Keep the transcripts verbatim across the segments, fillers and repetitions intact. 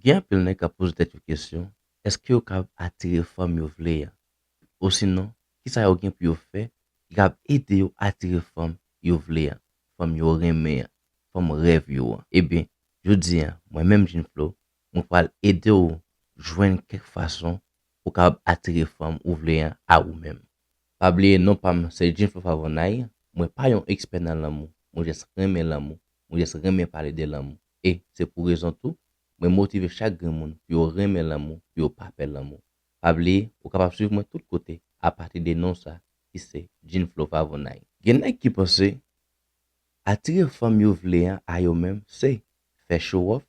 Gen anpil nèg k ap poze tèt yo kesyon, èske yo kapab atire fanm yo vle a? Osinon, kisa yo gen pou yo fè ki kapab ede yo atire fanm yo vle a, fanm yo renmen an, fanm rèv yo an? Ebyen, jodi a, mwen menm Jean Flo, mwen pral ede w jwenn kèk fason ou kapab atire fanm ou vle an a ou menm. Pa bliye non pa m se Jean Flo Favonay, mwen pa yon ekspè nan lanmou, mwen jis renmen lanmou, mwen jis renmen pale de lanmou. E se pou rezon tou, mwen motive chak grenn moun pou yo renmen lanmou, pou yo pa pè lanmou. Pa bliye, ou kapab swiv mwen tout kote apati de non sa ki se Jean Flo Favonay. Gen nèg ki panse atire fanm yo vle an a yo menm se fè show off,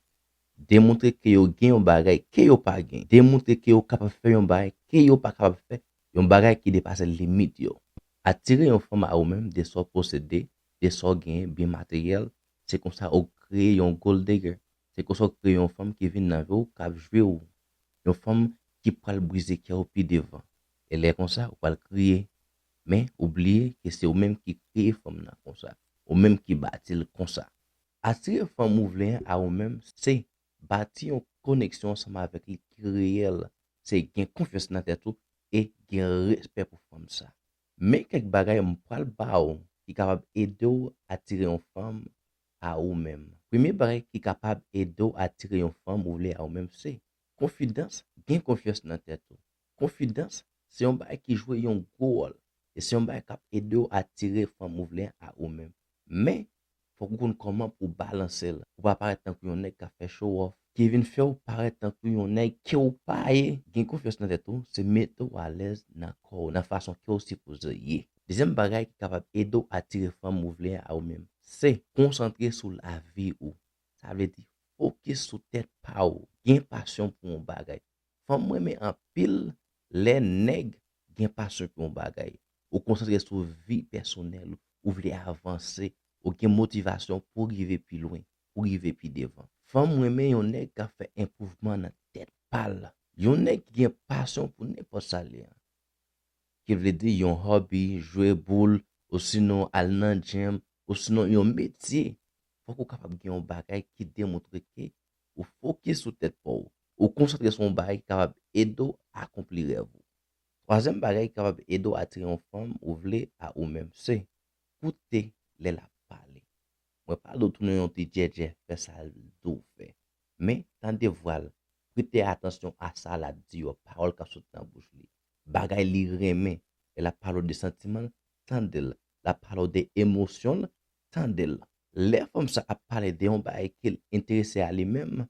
demontre ke yo gen yon bagay ke yo pa gen, demontre ke yo kapab fè yon bagay ke yo pa kapab fè, yon bagay ki depase limit yo. Atire yon fanm a ou menm de sa w posede, de sa w genyen, byen materyèl, se konsa ou kreye yon gold digger. Se konsa w kreye yon fanm ki vin nan vi w, k ap jwe w. Yon fanm ki pral brize kè w pi devan. E lè konsa, ou pral kriye. Men, ou bliye ke se ou menm ki kreye fanm nan konsa. Ou menm ki bati l konsa. Atire fanm ou vle an a ou menm, se bati yon koneksyon ansanm avèk li ki reyèl. Se gen konfyans nan tèt ou e gen respè pou fanm sa. Men kèk bagay m pral ba w ki kapab ede w atire yon fanm a ou menm. Premye bagay ki kapab ede w atire yon fanm ou vle a ou menm se konfidans, gen konfyans nan tèt ou. Konfidans, se yon bagay ki jwe yon gwo wòl. E se yon bagay k ap ede w atire fanm ou vle a ou menm. Men, fòk ou konn kòman pou w balanse l. Pou w pa parèt tankou yon nèg k ap fè show off, ki vin fè w parèt tankou yon nèg ke w pa ye. Gen konfyans nan tèt ou, se mete w alèz nan kò w, nan fason ke w sipoze ye. Dezyèm bagay ki kapab ede w atire fanm ou vle a ou menm, se konsantre sou lavi ou. Sa vle di, fokis sou tèt pa w. Gen pasyon pou yon bagay. Fanm renmen anpil lè nèg gen pasyon pou yon bagay. Ou konsantre sou vi pèsonèl ou, ou vle avanse, ou gen motivasyon pou w rive pi lwen, pou w rive pi devan. Fanm renmen yon nèg k ap fè enpwouvman nan tèt pa l. Yon nèg ki gen pasyon pou nenpòt sa l ye an. Ki vle di yon hobby, jwe boul, osinon al nan gym, osinon yon metye. Fòk ou kapab gen yon bagay ki demontre ke ou fokis sou tèt pa w. Ou konsantre sou yon bagay ki kapab ede w akonpli rèv ou. Twazyèm bagay ki kapab ede w atire yon fanm ou vle a ou menm, se koute lè l ap pale. Mwen pa di w tounen yon ti djèdjè, fè sa l di w fè. Men, tande vwa l, prete atansyon a sa l ap di yo, pawòl k ap sot nan bouch li, bagay li renmen. Lè l ap pale w de santiman l, tande l. L ap pale w de emosyon l, tande l. Lè fanm sa ap pale de yon bagay ke l enterese a li menm,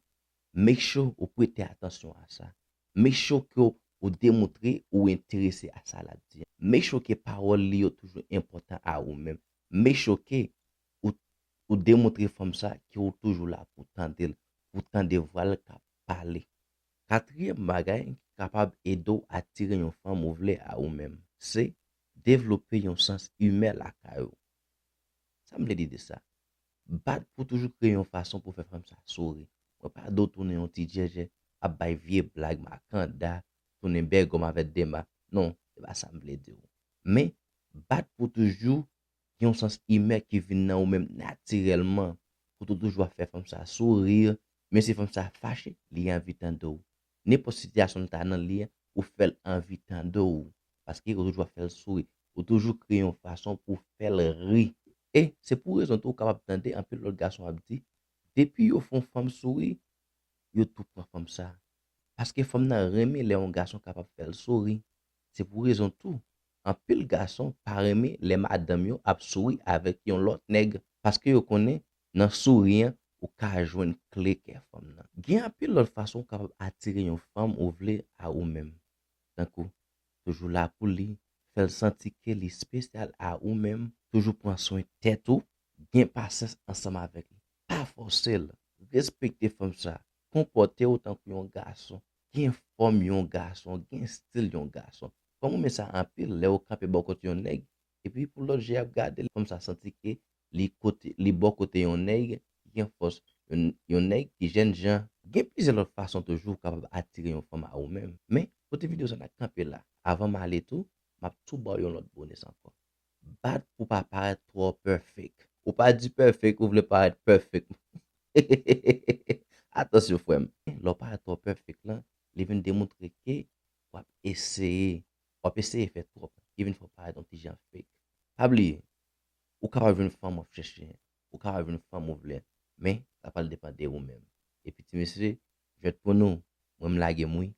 make sure ou prete atansyon a sa. Make sure ke ou demontre ou enterese a sa l ap di. Make sure ke pawòl li yo toujou enpòtan a ou menm. Make sure ke ou, ou demontre fanm sa ke ou toujou la pou tande l, pou tande vwa l k ap pale. Katriyèm bagay ki kapab ede w atire yon fanm ou vle a ou menm, se devlope yon sans imè lakay ou. Sa m vle di de sa? Bat pou toujou kreye yon fason pou fè fanm sa souri. Mwen pa di w tounen yon ti djèdjè, ap bay vye blag makanda, tounen bègòm avèk dema. Non, se pa sa m vle di w. Men, bat pou toujou gen yon sans imè ki vin nan ou menm natirèlman, kote w toujou ap fè fanm sa souri, men si fanm sa fache, li anvi tande w. Nenpòt sitiyasyon l ta nan li an, ou fè l anvi tande w, paske ou toujou ap fè l souri, ou toujou kreye yon fason pou w fè l ri. E se pou rezon tou ou kapab tande anpil lòt gason ap di, depi yo fè yon fanm souri, yo tou pran fanm sa. Paske fanm nan renmen lè yon gason kapab fè l souri. Se pou rezon tou, anpil gason pa renmen lè madanm yo ap souri avèk yon lòt nèg, paske yo konnen nan souri an, ou ka jwenn kle kè fanm nan. Gen anpil lòt fason ou kapab atire yon fanm ou vle a ou menm. Tankou, toujou la pou li, fè l santi ke li espesyal a ou menm, toujou pran swen tèt ou, gen pasyans ansanm avèk li. Pa fòse l, respekte fanm sa, konpòte w tankou yon gason, gen fòm yon gason, gen estil yon gason. Fanm renmen sa anpil, lè ou kanpe bò kote yon nèg, epi pou lòt je ap gade l, fanm sa santi ke li kote, li bò kote yon nèg ki gen fòs, yon, yon nèg ki jènjan. Gen plizyè lòt fason toujou ou kapab atire yon fanm a ou menm. Men, kote videyo sa n ap kanpe la. Avan m ale tou, m ap tou ba w yon lòt bonus ankò. Bat pou pa parèt twò perfect. Ou pa di perfect, ou vle parèt perfect. Atansyon, frè m. Lè w parèt twò pèfèk lan, li vin demontre ke w ap eseye, w ap eseye fè twòp. Li vin fè w parèt yon ti jan fake. Pa bliye, ou kapab jwenn fanm w ap chèche, ou kapab jwenn fanm ou vle, men sa pral depann de ou menm. Epi ti mesye, jwèt pou nou, mwen m lage m wi,